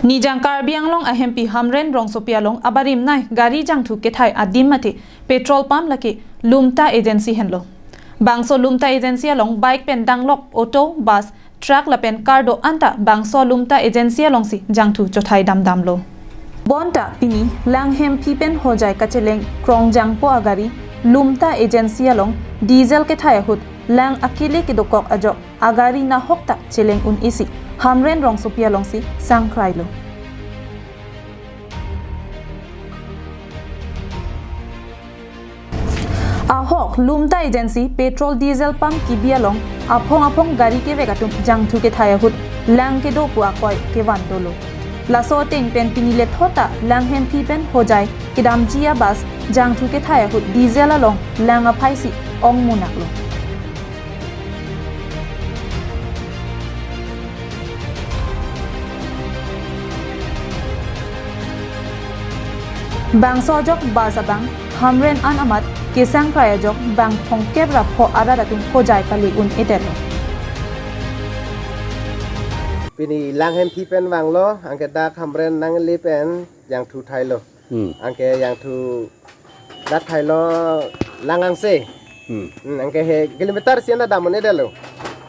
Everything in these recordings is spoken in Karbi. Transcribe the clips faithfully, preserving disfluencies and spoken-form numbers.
Nijang Karbi Anglong ahempi Hamren Rongsopi along abarim nei gari jangthu kethai adim mate petrol pump lake Lumta Agency henlo. Bangso Lumta Agency along bike pen danglok auto, bus, truck lapen car do-an ta bangso Lumta Agency alongsi jangthu chothai damdamlo. Bonta pini Langhemphi pen Hojai kacheleng krongjangpo agari Lumta Agency along diesel kethai ahut lang akele kedokok ajok agari nahok ta cheleng un-esi Hamren Rongsopi alongsi sangkrailo. Ahok Lumta Agency petrol diesel pump kibi along aphong aphong gari kevek atum jangthu kethai ahut lang kedo pu akoi kevan dolo. Laso ateng pen pini lethot ta Langhemphi pen Hojai kedamji abus jangthu kethai ahut diesel along lang aphaisi ong munaklo. Bangso ajok bus abang Hamren an amat kesangkrai ajok bang thomkep ra pho arat atum Hojai pale un-edetlo. Pini Langhemphi pen vanglo, anke dak Hamren nangle pen jangthu thailo. Hmm. Anke jangthu dak thailo lang angse. Hmm. Hmm, anke he kilometer isi an dam un-edetlo.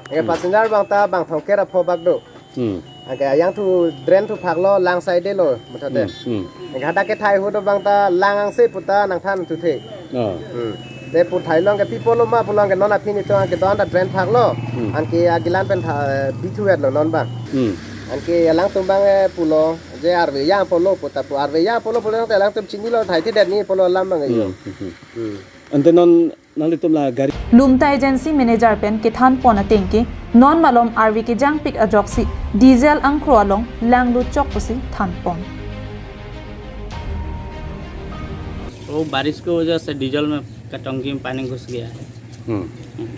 Anke Hmm. passenger bang ta bang thomkep ra pho bak do. Hmm. Anke jangthu drain thu phaklo lang side lo mutha te. Hmm. Hmm. Anke hadak kethai ahut abang ta lang angse pu ta nangthan thu the. Oh. Hmm. Te pu thailo anke pi apotlo ma pulo anke non aphi nelitum anke don ta drain phaklo. Hmm. Anke agilan pen tha, bithu etlo non bang. Hmm. Anke alangtum bang eh pulo je arve jang apotlo pu ta pu arve jang apotlo pulo te alangtum chinilo thai thedet ni apotlo alam bang yo. Hmm, hmm, hmm. Hmm. Ante non nanglitum la gari Lumta Agency Manager pen kethan pon ateng ke non malom arve kejangpik ajoksi diesel angkro along lang luchok pusi than pon. वो बारिश की वजह से डीजल में का टंकी में पानी घुस गया है। हम्म। हम्म।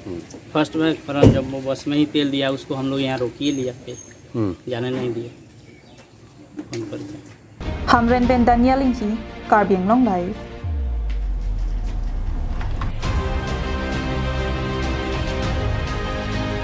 हम्म। फर्स्ट में करंट जब वो बस में ही तेल दिया, उसको हम लोग यहाँ रोक ही लिया पे। हम्म। जाने नहीं दिया। फोन करके। Hamren pen Daniel Inghi, Karbi Anglong Live.